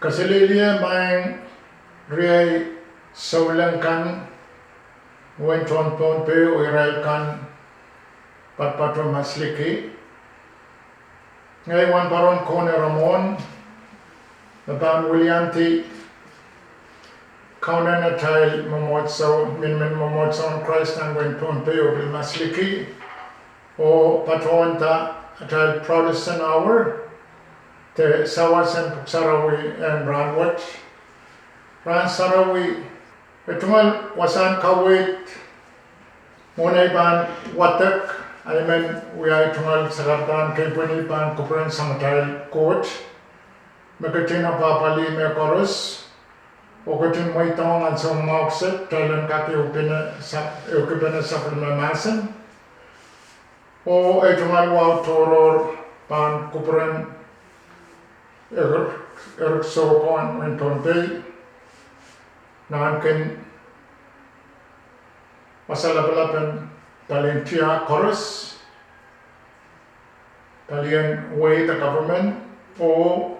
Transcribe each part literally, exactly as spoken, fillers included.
Kaselehlie maing riei souleng kan, wehin tohn Pohnpei oh irail kan poatopoat masliki. Ngehi wahnpoaron Kone Ramon, me pahn wiliandi kaunen atail mwomwohdiso, minmin mwomwohdiso en Krais nan wehin Pohnpei oh pil masliki, oh patohwanda atail Protestant Hour, de sawas en Pwuhk Sarawi en rahnwet. Rahn Sarawi, e tungoal wasahn kaweid mwohn ei pahn wadek, I men wia ei tungoal sakar pahn keipweni pahn kupwuren Samatail Koht, me ketin apwahpwalih mehkoaros, oh ketin mweidohng ansou mwahu kiset kitail en kak ehu kipene sapwellime mahsen. Oh ei tungoal wahu tohrohr pahn kupwuren Erik Sokon en Pohnpei, nan kin wasa lapalap en palien tiahk koaros, palien wehi de government, oh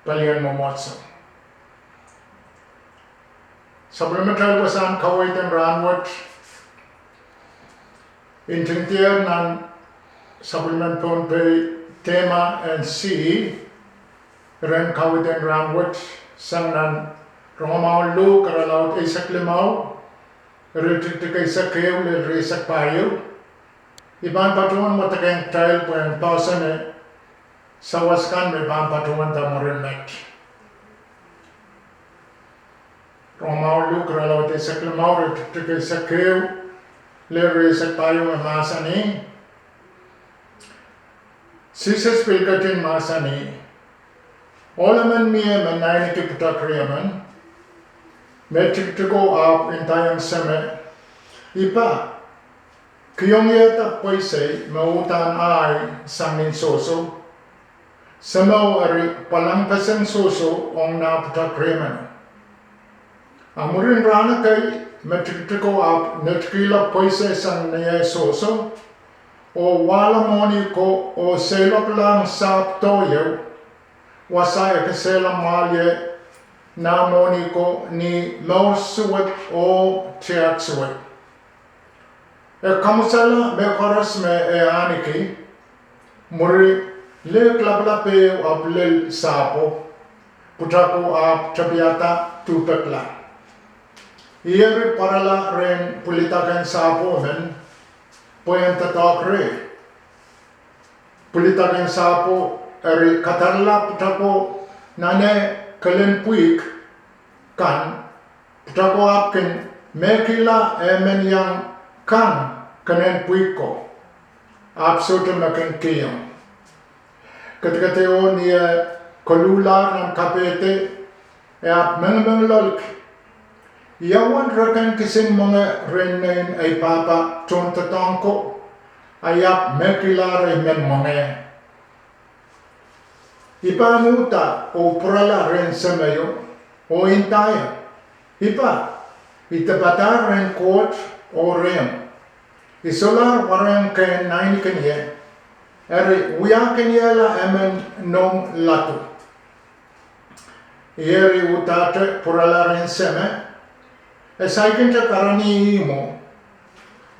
palien mwomwohdiso. Sapwellimatail wasahn kaweid en rahnwet ntingdier nan sapwellimen Pohnpei, Tema and Sea, iren kaweid en rahnwet, sang nan rongamwahu luhk irelaud eisek limau, iretikitik eisek ehu lel rieisek pahieu. I pahn patohwan wadekehng kitail pwehn poahsoane sawas kan me I pahn patohwanda mwurin met. Rongamwahu luhk irelaud eisek limau, iretikitik eisek ehu lel rieisek pahieu, me mahsanih: Sises pil ketin mahsanih: Ohl emen mie me naineki pwutak riemen, me tikitiko ahpw ndaiong seme, I pah, kihiengiehda pweisei me uhdahn ahi sang nin sohso. Semewo eri pwalangpeseng sohso ong nah pwutak riemeno. A mwurin rahn ekei, me tikitiko ahpw netikihla pweisei sang ni eh sohso, oh wahla mwohni ko oh seiloaklahng sahpw doh ieu, wasa e kesehla mwahl ie nah mwohni ko ni mour suwed oh tiahk suwed. E kamwasala mehkoaros me e ahneki. Mwuri, lehk lapalap ehu ahpw lel sahpwo, pwutako ahpw tapiada duhpekla. Ih eri pwarala rehn pwilidaken sahpwo men pwehn doadoahk reh. Pwilidaken sahpwo eri kadarala pwutako nan eh kelen pwihk kan. Pwutako ahpw kin mehkihla eh men iang kang kenen pwihk ko, ahpw sohte me kin kihong. Kedekede oh ni eh koluhlahr nan kapehde, e ahpw mengimengloalki: Ia uwen reken kisin mwenge rehn nein ei pahpa tohndoadoahk ko, a I ahpw mehkihlahr ei men mwenge? I pahn uhda oh pwurala rehn semeio, oh ndaiong: I pah, I dipadahr rehn Koht oh rehmw. I solahr warohng kehn nainikin ie, eri wiahkiniehla emen noumw ladu. Ih eri uhdahte pwurala rehn seme, e saikinte karanih ihmwo,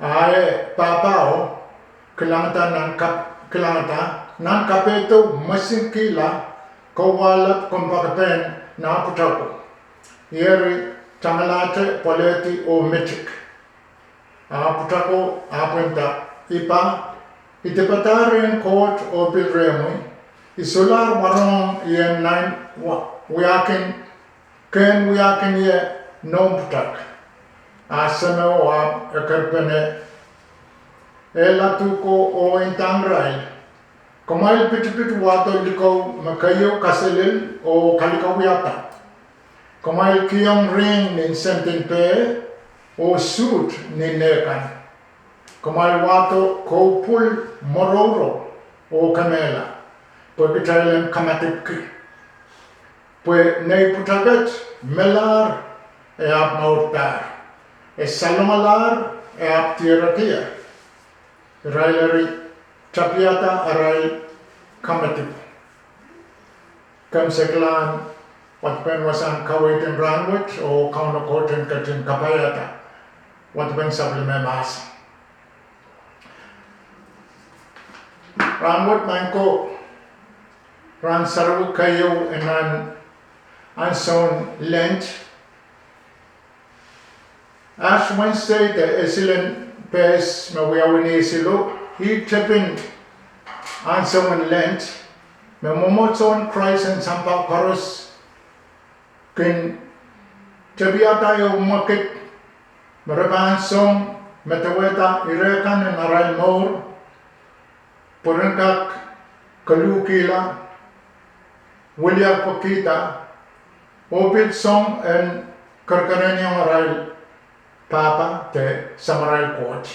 a eh pahpao kilangada nan kapehdo, mwesingkihla kawuhlap kompoakepehn nah pwutako. Ih eri tangalahte pwoalehdi oh mitik. A pwutako ahpw nda: I pah, I dipadahr rehn Koht oh pil rehmwi. I solahr warohng ie nan wiahkin, kehn wiahkin ie noumw pwutak. A semewo ahpw ekerpene eh ladu ko oh ndahng irail: Kumwail pitipit wahdo likou me keieu kaselel oh kalikawiada. Kumwail kihong rihng nin sendin peh oh suht nin neh kan. Kumwail wahdo kou pwul mworouro oh kemehla, pwe kitail en kamadipwki. Pwe nei pwutak et melahr, e ahpw mourdahr; e salongalahr, e ahpw dierekier. Irail eri tapiada arail kamadipw. kemseklahn wadepen wasahn kaweid en rahnwet oh Kauno Koht en ketin kapaiada wadepen sapwellime mahsen. Rahnwet maing ko, rahn sarawi keieu en nan ansoun Lent, Ash Wednesday de esilen pehs me wiawi ni siluh, ih tepin ansoun Lent me mwomwohdiso en Krais en sampah koaros kin tepiada ehu mwekid me re pahn song medewehda ire kan en arail mour pwe ren kak koluhkihla, wiliakpwekihda, oh pil song en kerekereniong arail pahpa de samarail Koht.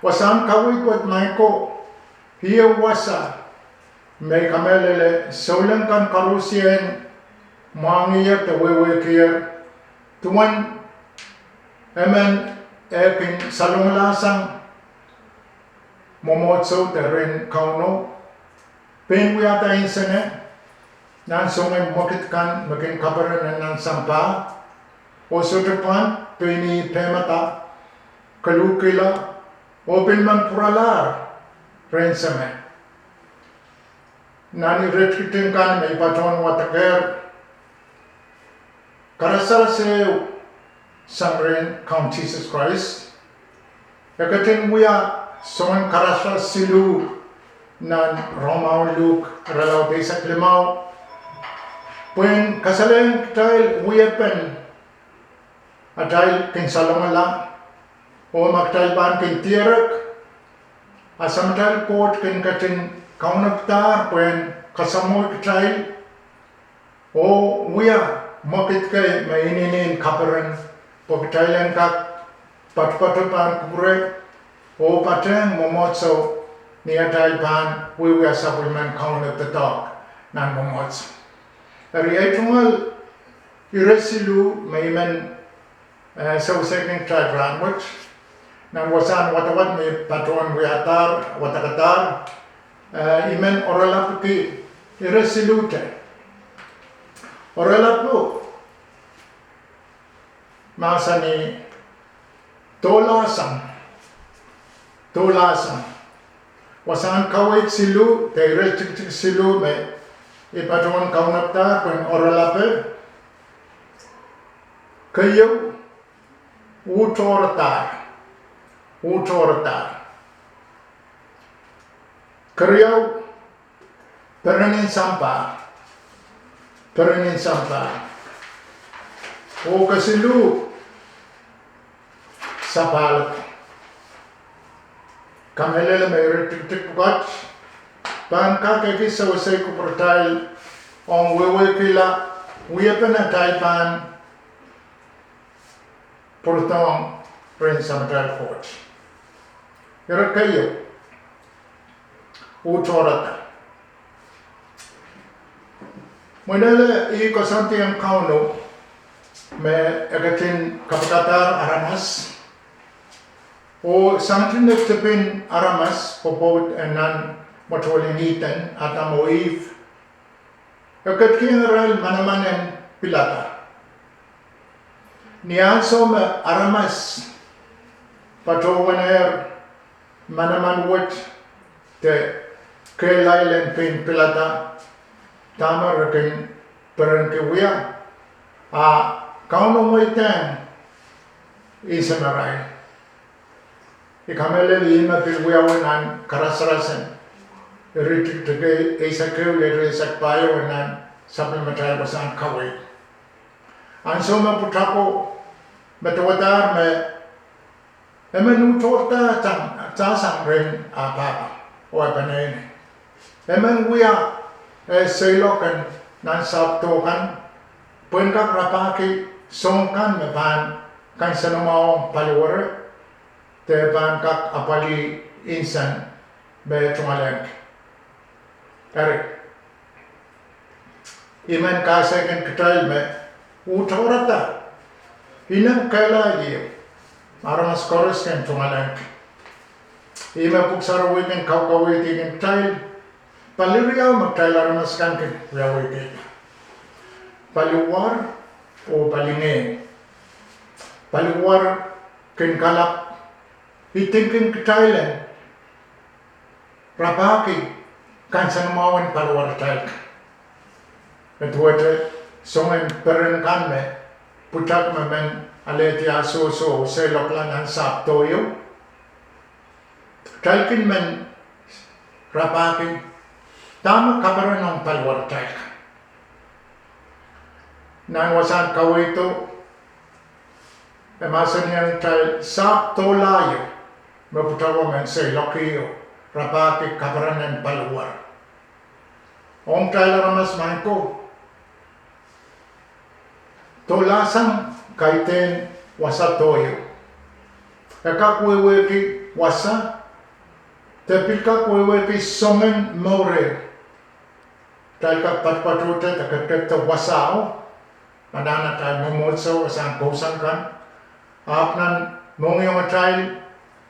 Wasahn kaweid wet maing ko, ih ehu wasa me I kamehlele souleng kan koarosie mwahngih de wehwehki duwen emen eh kin salongalahsang mwomwohdiso de rehn Kauno, pein wiahda insene nan soangen mwekid kan me kin kaperen nan sampah, oh sohte pahn pein ih pehmada, koluhkihla, oh pil men pwuralahr rehn Seme. Nan iretikitik kan me I patohwan wadekehr, karasaraso sang rehn Kaun Sises Krais, e ketin wia soangen karasaras siluh nan Rom, Luhk irelaud eisek limau, pwehn kasalehiong kitail wiepen atail kin salongala, oh ma kitail pahn kin dierek, a Samatail Koht kin ketin kaunopada pwehn kasamwo kitail oh wia mwekid kei me inenen kaperen, pwe kitail en kak poatopoat pahn kupwure oh patehng mwomwohdiso ni atail pahn wiewia sapwellimen Kauno doadoahk nan mwomwohdiso. Eri ei tungoal ire siluh me I men sewesehkin kitail rahnwet. Nan wasahn wadawad me I patohwan wiadahr, wadekadahr, I men oaralapwki ire siluhte. Oaralap mahsanih dohlahsang, dohlahsang. Wasahn kaweid siluh de ire tikitik siluh me I patohwan kaunopadahr pwehn oaralape. Keieu, uhtohradahr, uhtohradahr. Keriau, perenin sampah, perenin sampah. Oh kesiluh, sapahl. Kamehlele me ire tikitik pwukat pahn kak ekis sewesei kupwuratail ong wehwehkihla wiepen atail pahn pwurodohng rehn Samatail Koht. Ire keieu, uhtohrada. Mwein ele ih koasoandiong Kauno me e ketin kapikadahr aramas, oh sangete tepin aramas pwopwoud en nan mwetuwel en Ihden, Adam oh Ihp, e ketikihong irail manaman en pilada. Ni ansou me aramas patohwanehr manaman wet de kehlail en pein pilada dahme re kin perenki wia, a Kauno mweidehng insenarail. I kamehlele ih me pil wiawi nan karasarasen ire tikitik eisek ehu lel ire eisek pahieu nan sapwellimatail wasahn kaweid. Ansou me pwutako medewehdahr me emen uhtohrada sang rehn ah pahpa oh ah peneinei, emen wia eh seiloak en nan south door kan pwehn kak rapahki soahng kan me pahn kansenamwahu ong paliwere de pahn kak apwalih insen me tungoalehng. Eri I men kasaikin kitail me uhtohrada, ineng kehlail ieu, aramas koaros kin tungoalehng. Ih me Pwuhk Sarawi kin kaukaweidkin kitail, Pali riau me kitail aramas akan kin wiawihki: paliwar oh palingehn. Paliwar kin kalap idinkin kitail en rapahki kansenamwahu en paliwaratail kan. E duwehte soangen peren kan me pwutak me men alehdi ah sohso oh seiloakla nan sahpw doh ieu, kitail kin men rapahki dahme kaperen ong paliwaratail kan. Nan wasahn kaweido, e mahsanihong kitail sahpw dohla ieu me pwutako men seiloakla oh rapahki kaperen en paliwar. Ong kitail aramas maing ko, dohlahsang kaidehn wasa doh ieu, e kak wehwehki wasa, de pil kak wehwehki soangen mour. Kitail kak patopatohte de ketiket wasao, anahn atail mwomwohdiso wasahn kousoan kan, ahpw nan mohngiong atail,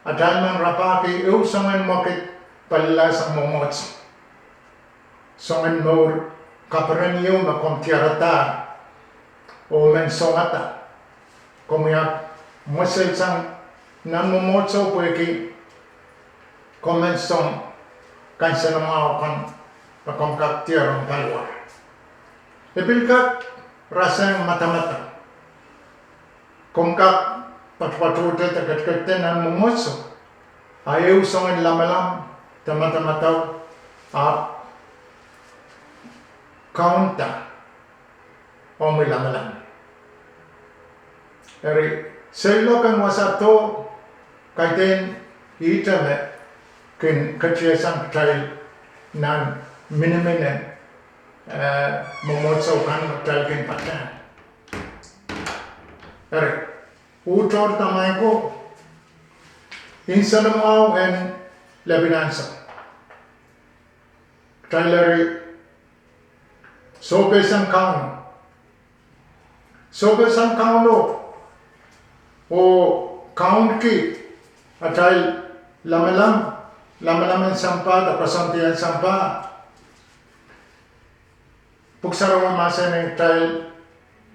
atail men rapahki ehu soangen mwekid palilahsang mwomwohdiso. Soangen mour kaperen ieu me komw diarada oh men songada, komw iang mweselsang nan mwomwohdiso pwehki komw men song kansenamwahu kan me komw kak diar ong paliwar. E pil kak rasehng madamadau. Komw kak patopatohte de ketiketde nan mwomwohdiso, a ehu soangen lamalam de madamadau ahpw kaunda omwi lamalam. Eri, seiloak en wasa doh kaidehn ihte me kin ketiesang kitail nan miniminen, eh, mwomwohdiso kan me kitail kin patehng. Eri, utohrda maing ko, nsenamwahu en lepin ansou. Kitail eri sohpeisang Kauno. Sohpeisang Kauno oh kaunki atail lamalam, lamalamen sampah de koasoandi en sampah. Pwuhk Sarawi mahsanihong kitail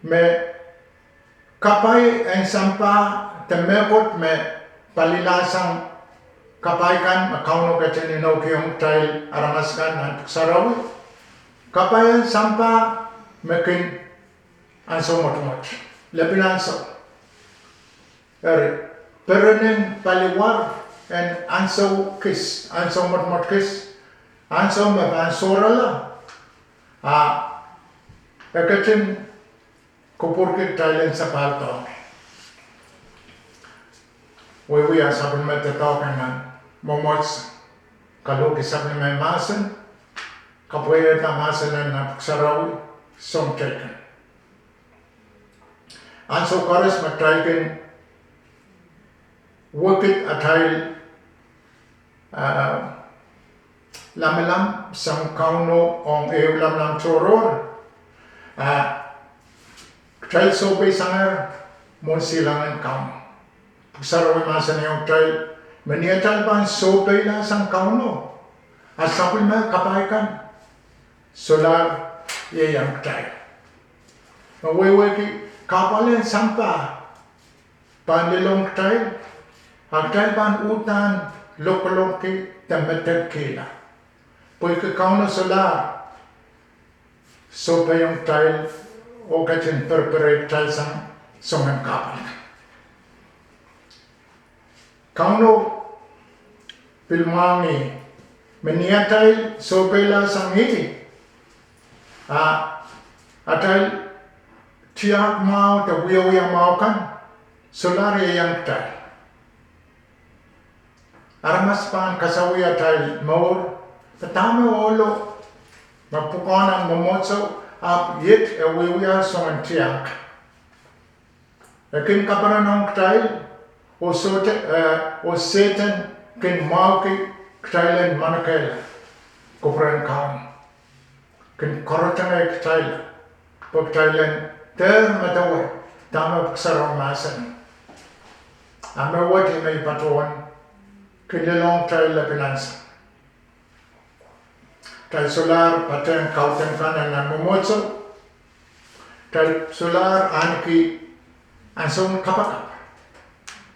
me kapai en sampah de mehkot me palilahsang kapai kan me Kauno ketin inoukiong kitail aramas akan nan Pwuhk Sarawi, kapai en sampah me kin ansou mwotomwot, lepin ansou. Eri, perenen paliwar en ansou kis, ansou mwotomwot kis, ansou me pahn sohrala, a e ketin kupwurki kitail en sapahl doahme. Wiewia sapwellime doadoahk en nan mwomwohdiso, kalohki sapwellime mahsen, kapwaiada mahsen en nan Pwuhk Sarawi, soahng teikan. Ansou koaros me kitail kin wekid atail, ah, lamalam sang Kauno ong ehu lamalam tohrohr, ah, kitail sohpeisangehr mwohn silangin Kauno. Pwuhk Sarawi mahsanihong kitail me ni atail pahn sohpeilahsang Kauno, a sapwellime kapai kan solahr ieiang kitail. Me wehwehki kahpwal en sampah pahn lelohng kitail, a kitail pahn uhdahn lokolongki de medekihla, pwehki Kauno solahr sohpeiong kitail oh ketin perepere kitail sang soangen kahpwal. Kauno pil mwahngih me ni atail sohpeilahsang ih, a atail tiahk mwahu de wiewia mwahu kan solahr ieiang kitail. Aramas pahn kasawih atail mour, de dahme ohlo me pwukoahn nan mwomwohdiso, ahpw iet e wiewia soangen tiahk. E kin kaperenong kitail, oh sohte, eh, oh Sehdan kin mwahuki kitail en manokehla kupwuren Kauno. Kin koarotongehr kitail pwe kitail en dehr medewe dahme Pwuhk Sarawi mahsanih. A me wet ih me I patohwan kin lelohng kitail lepin ansou. Kitail solahr patehng kaudok kan en nan mwomwohdiso. Kitail solahr ahneki ansoun kapakap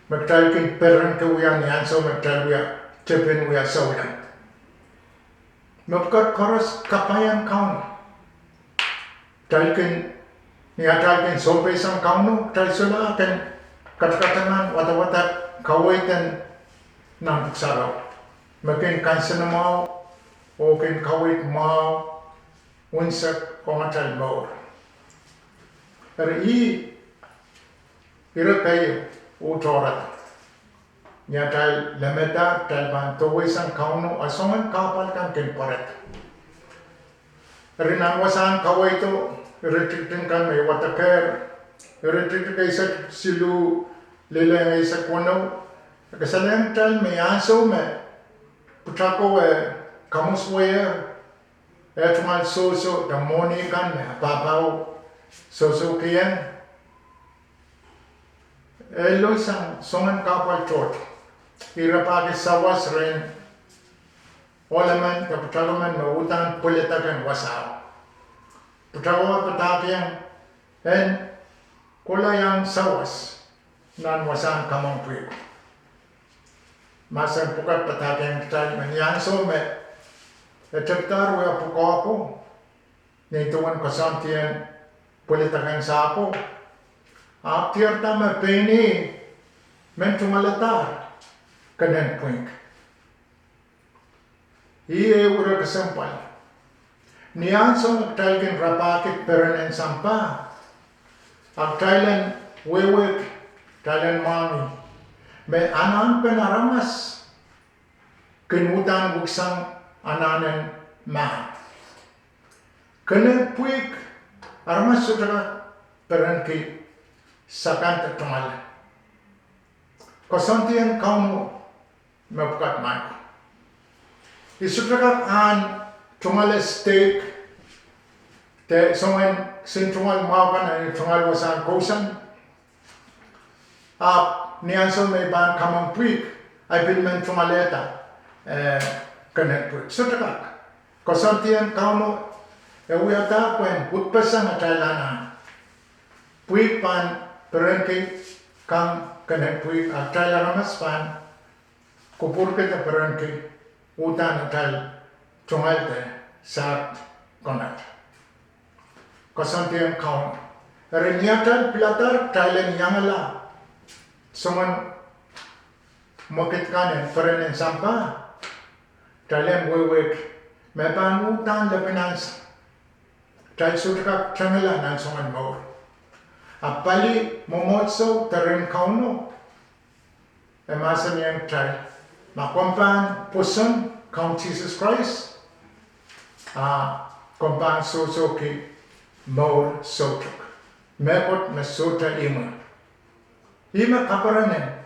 me kitail kin perenki wia ni ansou me kitail wia tepin wia souleng. Mepwukat koaros kapaiahng Kauno. Kitail kin, ni atail kin sohpeisang Kauno, kitail solahr kin katakataman wadawad kaweid en nan pwuhk sarawi me kin kansenamwahu oh kin kaweid mwahu unsek ong atail mour. Eri ih ire keieu utohrada. Ni atail lemehda, kitail pahn doweisang Kauno, a soangen kahpwal kan kin pwarada. Eri nan wasahn kaweido, ire tikitik kan me I wadekehr, ire tikitik eisek siluh lel eisek weneu, e kasalehiong kitail me ansou me pwutako e kamwuswehier, e tungoal sohso de mwohni kan me e pahpao sohsohkihong, e loisang soangen kahpwal tohto. Ih rapahki sawas rehn ohl emen de pwutako men me uhdahn pwiledek en wasao. Pwutako padahkihong en kohla iang sawas nan wasahn kamwengpwihko. Mahsen pwukat padahkihong kitail me ni ansou me e tepidahr wia pwukoa ko, ni duwen koasoandien pwiledek en sahpwo, ahpw diarada me pein ih men tungoaladahr kenen pwihk. Ih ehu ire kesempwal. Ni ansou me kitail kin rapahki peren en sampah, a kitail en wehwehki, kitail en mwahngih me anahn pen aramas kin uhdahn wiksang anahn en mahn. Kenen pwihk, aramas sohte kak perenki sakanda tungoale. Koasoandien Kauno mepwukat maing ko. I sohte kak ahn tungoale steak de soangen kisin tungoal mwahu kan en tungoal wasahn kousoan, ahpw ni ansou me I pahn kamwengpwihk, I pil men tungoalehda, eh, kenen pwihk. Sohte kak. Koasoandien Kauno e wiahda pwehn wekpeseng atail anahn. Pwihk pahn perenki kang kenen pwihk, a kitail aramas pahn kupwurki de perenki uhdahn atail tungoal de saht konehng. Koasoandien Kauno. Eri ni atail piladahr kitail en iangala soangen mwekid kan en peren en sampah, kitail en wehwehki me pahn uhdahn lepin ansou. Kitail sohte kak tengala nan soangen mour. A pali mwomwohdiso de rehn Kauno, e mahsanihong kitail, ma komw pahn pwoson Kaun Sises Krais, a komw pahn sohsohki mour soutuk, mehkot me sohte imwi. Ih me kaperenen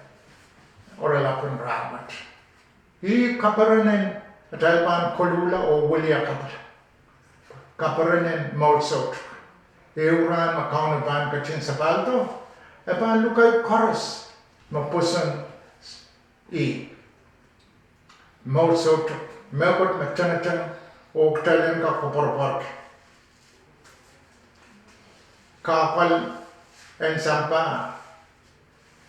oaralap en rahnwet. Ih kaperenen atail pahn koluhla oh wiliakapwala. Kaperenen mour soutuk. Ehu rahn me Kauno pahn ketin sapahldo, e pahn luke koaros me pwoson ih. Mour soutuk, mehkot me tengeteng oh kitail en kak koapworopworki. Kahpwal en sampah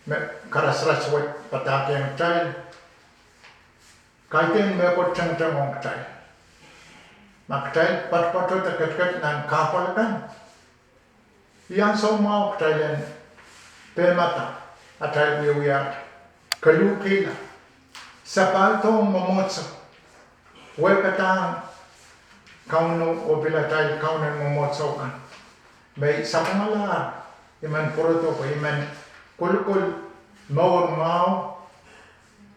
me karasaras wet padahkihong kitail, kaidehn mehkot tengeteng ong kitail. Ma kitail poatopoatohda ketiket nan kahpwal kan, iang soumwahu kitail en pehmada atail wiewiahda, koluhkihla, sapahldohng mwomwohdiso, wehkadahng Kauno oh pil atail Kaun en mwomwohdiso kan, me I sapwungalahr I men pwurodo pwe I men kolokol mour mwahu,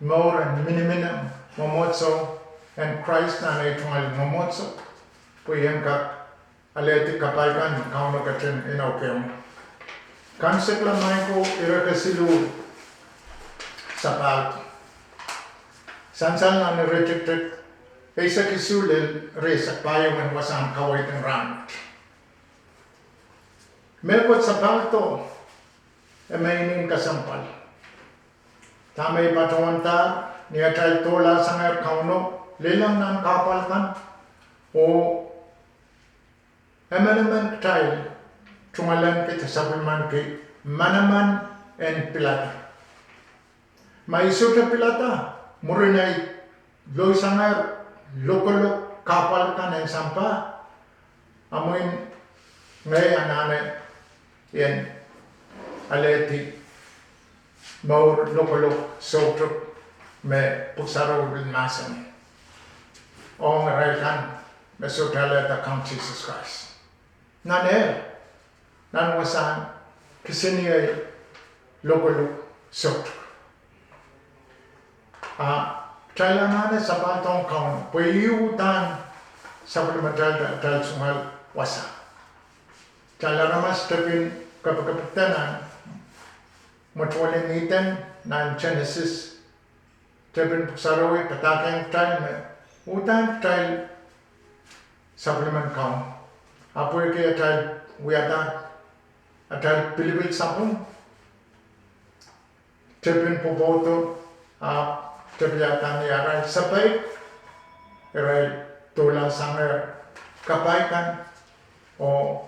mour en miniminiong mwomwohdiso en Krais nan ei tungoal mwomwohdiso, pwe I en kak alehdi kapai kan me Kauno ketin inoukihong. Kaimwisekla maing ko, ire kesiluh sapahl, sansal nan ire tikitik eisek isuh lel rieisek pahieu en wasahn kaweid en rahnwet. Mehkot sapahldo, e men inenen kesempwal. Dahme I patohwandahr, ni atail dohlahsangehr Kauno, lelehng nan kahpwal kan, Oh emenemen kitail tungoalenki de sapwellimaniki manaman en pilada. Ma I sohte pilada, mwurin ei loisangehr lokolok kahpwal kan en sampah, a mwein ngehi anahne en alehdi mour lokolok soutuk me Pwuhk Sarawi pil mahsanih ong irail kan me sohte alehda Kaun Sises Krais. Nan ehl, nan wasahn kisiniei lokolok soutuk. A kitail anahne sapahldohng Kauno pwe ih uhdahn sapwellimatail, atail tungoal wasa. Kitail aramas tepin kepikepikda nan mwetuwel en Ihden, nan Senesis, tepin Pwuhk Sarawi padahkihong kitail me uhdahn kitail sapwellimen Kauno. Ahpw pwehki atail wiahda atail pilipil sapwung, tepin pwopwoudo, ahpw tepiada ni arail sapeik, irail dohlahsangehr kapai kan oh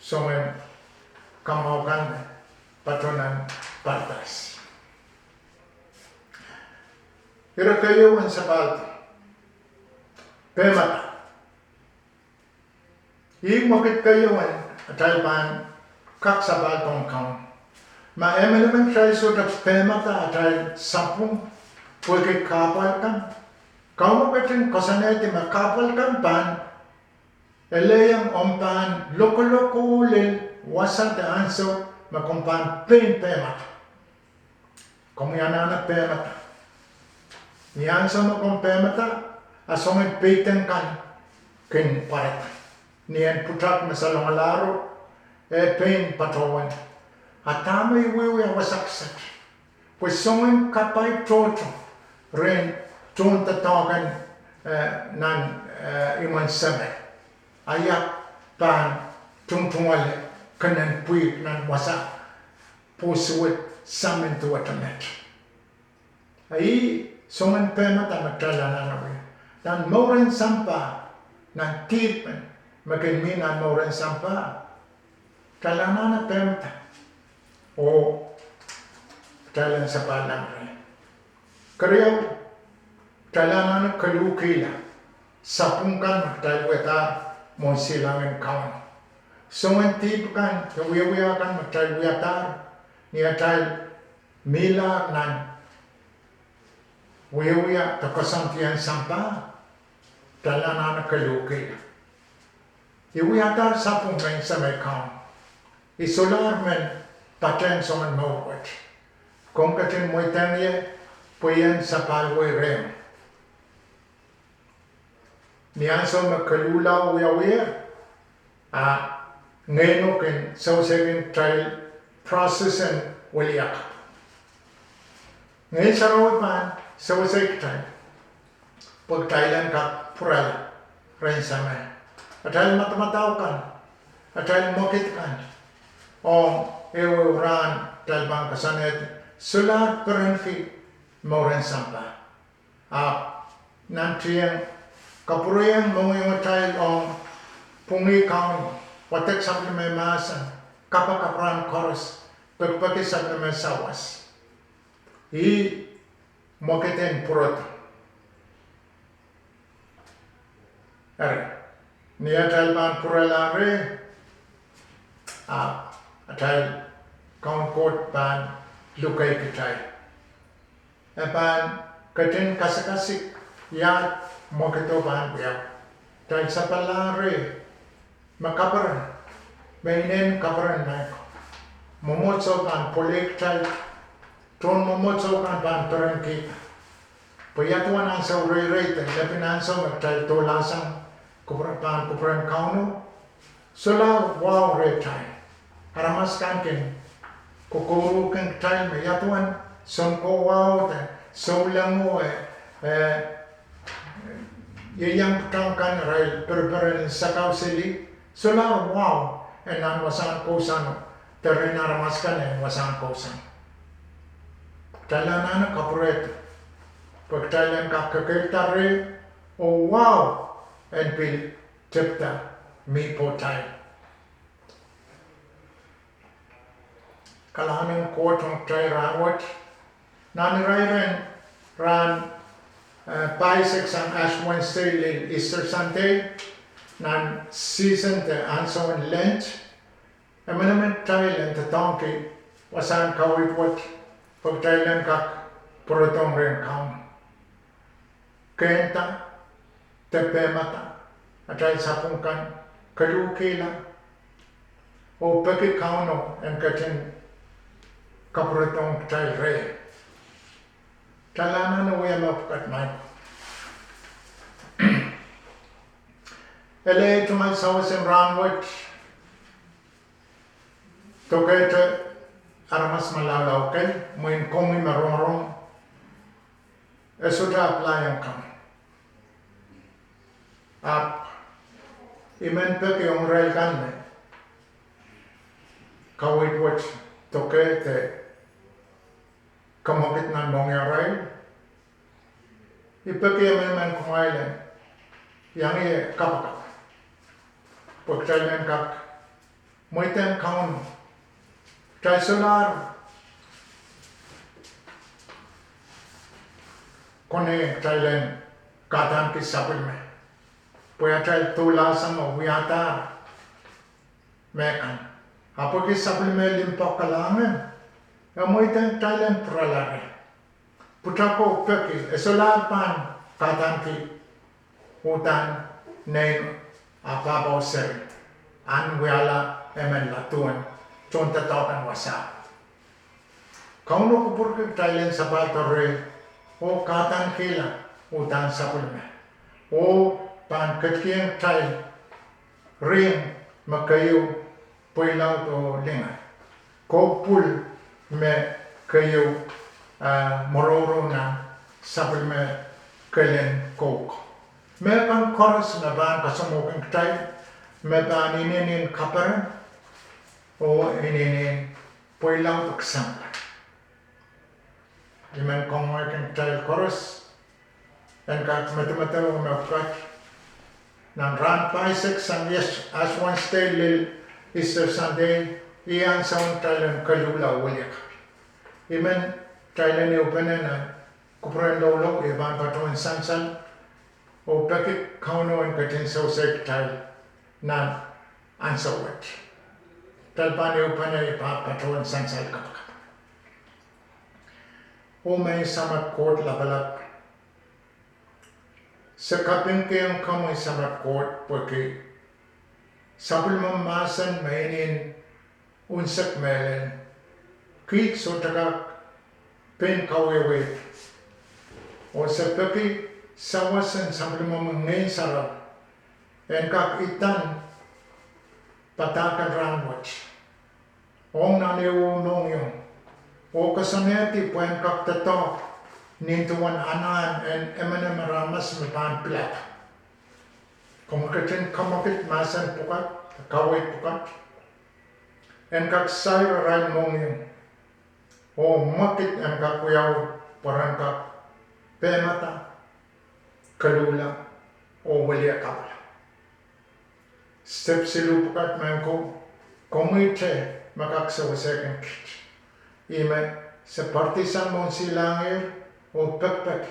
soangen kamwahu kan me patoh nan paradais. Ire keieu en sapahl, pehmada. Ih mwekid keieu en atail pahn kak sapahldohng Kauno. Ma emenemen kitail sohte pehmada atail sapwung pwehki kahpwal kan, Kauno ketin koasoanehdi me kahpwal kan pahn elehiong omw pahn lokolok oh lel wasa de ansou me komw pahn pein pehmada. Komwi anahne pehmada. Ni ansou me komw pehmada, a soangen peidek kan kin pwarada. Ni en pwutak me salongalahro, e pein patohwan. A dahme I wiewia wasa kiset? Pwe soangen kapai tohto rehn tohndoadoahk en, eh, nan, eh, imwen Semei, a ia pahn tungotungoale kenen pwihk nan wasa pwosuwed samin duwehte met. A ih soangen pehmada me kitail anahne wia. Nan mouren sampah, nan dihp me kin mi nan mouren sampah, kitail anahne pehmada oh kitail en sapahlahng reh. Keriau, kitail anahne koluhkihla sapwung kan me kitail wiadahr mwohn silangin Kauno. Soangen dihp kan, wiewia kan me kitail wiadahr ni atail mihlahr nan wiewia de koasoandi en sampah, kitail anahne koluhkihla. I wiadahr sapwung mehn Semei Kauno. I solahr men patehng soangen mour wet. Komw ketin mweidehng ie pwe I en sapahl wehi rehmw. Ni ansou me koluhla wiawiher, a Ngehno kin sewesei kitail process en weliakapw. Ngehn Sarawi pahn sewesei kitail pwe kitail en kak pwurala rehn Semei. Atail madamadau kan, atail mwekid kan, ong ehuehu rahn kitail pahn koasoanehdi, solahr perenki mouren sampah. Ahpw nantihong, kapwurehiong mohngiongitail ong pwungih Kauno, wadek sapwellime mahsen, kapakap rahn koaros, pekipeki sapwellime sawas. Ih mwekid en pwurodo. Eri, ni atail pahn pwurala reh, a atail Kaun Koht pahn luke kitail. E pahn ketin kasikasik ia mwekido pahn wia. Kitail sapahlahng reh me kaperen, me inenen kaperen maing. Mwomwohdiso pahn pwelehkitail, tohn mwomwohdiso kan pahn perenkihda. Pwe ia duwen ansou reirei de lepin ansou me kitail dohlahsang kupwure, pahn kupwuren Kauno, solahr wahu rehtail. Aramas kan kin kokouruhrki kitail me ia duwen sounkowahu de souleng, e, ieiang pwutak kan irail pereperen sakau seli, solahr wahu en nan wasahn kousoan de rehn aramas kan en wasahn kousoan. Kitail anahne kapwurehdo pwe kitail en kak kekeirda reh oh wahu en pil tepda mih pohtail. Kalahngan en Koht ong kitail rahnwet. Nan irairen rahn, eh, pahisek sang Ash Wednesday lel Easter Sunday, nan season de ansoun Lent, emenemen kitail en doadoahngki wasahn kaweid wet pwe kitail en kak pwurodohng rehn Kauno. Kehnda de pehmada atail sapwung kan, koluhkihla, oh peki Kauno en ketin kapwurodohng kitail reh. Kitail anahne wia mepwukat maing. Ele tungoal sawas en rahnwet, dokehte aramas me laulau kei, mwein komwi me rongorong, e sohte apply ong komwi. Ahpw I men peki ong irail kan me kaweid wet dokehte kamwakid nan mohngiongirail, I peki emenemen kumwail en iang ie kapakap pwe kitail en kak mweidehng Kauno. Kitail solahr konehng kitail en kahdaneki sapwellime pwe atail doulahsang oh wiahda mehkan. Ahpw pwehki sapwellime limpoak kalahngan, e mweidehng kitail en pwurala reh. Pwutako peki e solahr pahn kahdaneki uhdahn nein ah pahpao seri, ahn wiahla emen la duwen tohn doadoahk en wasa. Kauno kupwurki kitail en sapahldo reh oh kahdanekihla uhdahn sapwellime, oh pahn ketikihong kitail rihng me keieu pweilaud oh linge, kou pwul me keieu, ah, mourourounan sapwellime kelen kou ko. Mehkan koaros me pahn kasamwohki kitail, me pahn inenen kaperen oh inenen pweilaud oh kisampwal. I men kangoangehki kitail koaros en kak medemedewe mepwukat, nan rahn pahisek sang Ash Wednesday lel Easter Sunday, ih ansoun kitail en koluhla oh wiliakapwala. I men kitail en ehupene nan kupwuren loulou, I pahn patohwen sansal oh peki Kauno en ketin sewese kitail nan ansou wet. Kitail pahn ehupene, I pahn patohwen sansal kapakap. Oh maing Samat Koht Lapalap, se kapingkihong komwi Samat Koht pwehki sapwellimomwi mahsen me inenen unsek mehlel. Kiht sohte kak pein kawehwe, oh se peki sawas en sapwellimomwi Ngehn Sarawi en kak idan padahk en rahnwet ong nan ehuehu mohngiong, oh koasoanehdi pwehn kak doadoahk nin duwen anahn en emenemen aramas me pahn pilada. Komw ketin kamwakid mahsen pwukat, kaweid pwukat, en kak sair arail mohngiong, oh mwekid en kak wiawi pwe ren kak pehmada, koluhla, oh wiliakapwala. Step siluh pwukat maing ko, komwihte me kak sewesehkin kiht. Ihme se poaridi sang mwohn silangir oh pekipeki,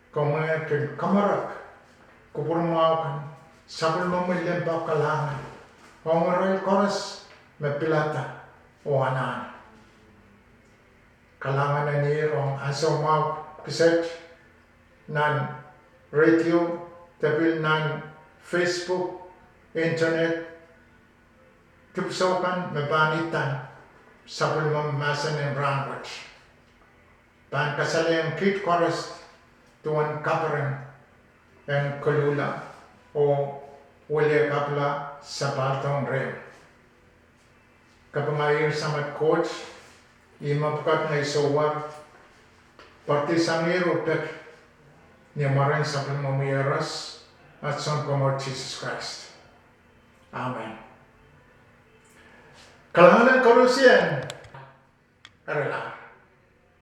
komwi en kin kamarek kupwur mwahu kan, sapwellimomwi limpoak kalahngan ong irail koaros me pilada oh anahne. Kalahngan en ihr ong ansou mwahu kiset nan radio, de pil nan Facebook, internet, dipwisou kan me pahn idan sapwellimomwi mahsen en rahnwet, pahn kasalehiong kiht koaros duwen kaperen en koluhla oh wiliakapwala sapahldohng rehmw. Kapinga ihr Samat Koht, ihme pwukat ngehi sohwar, poaridi sang ihr oh peki ni mwaren sapwellimomwi Iehros, at Sounkomour Sises Krais. Amen. Kalahngan en koarusie. Erela.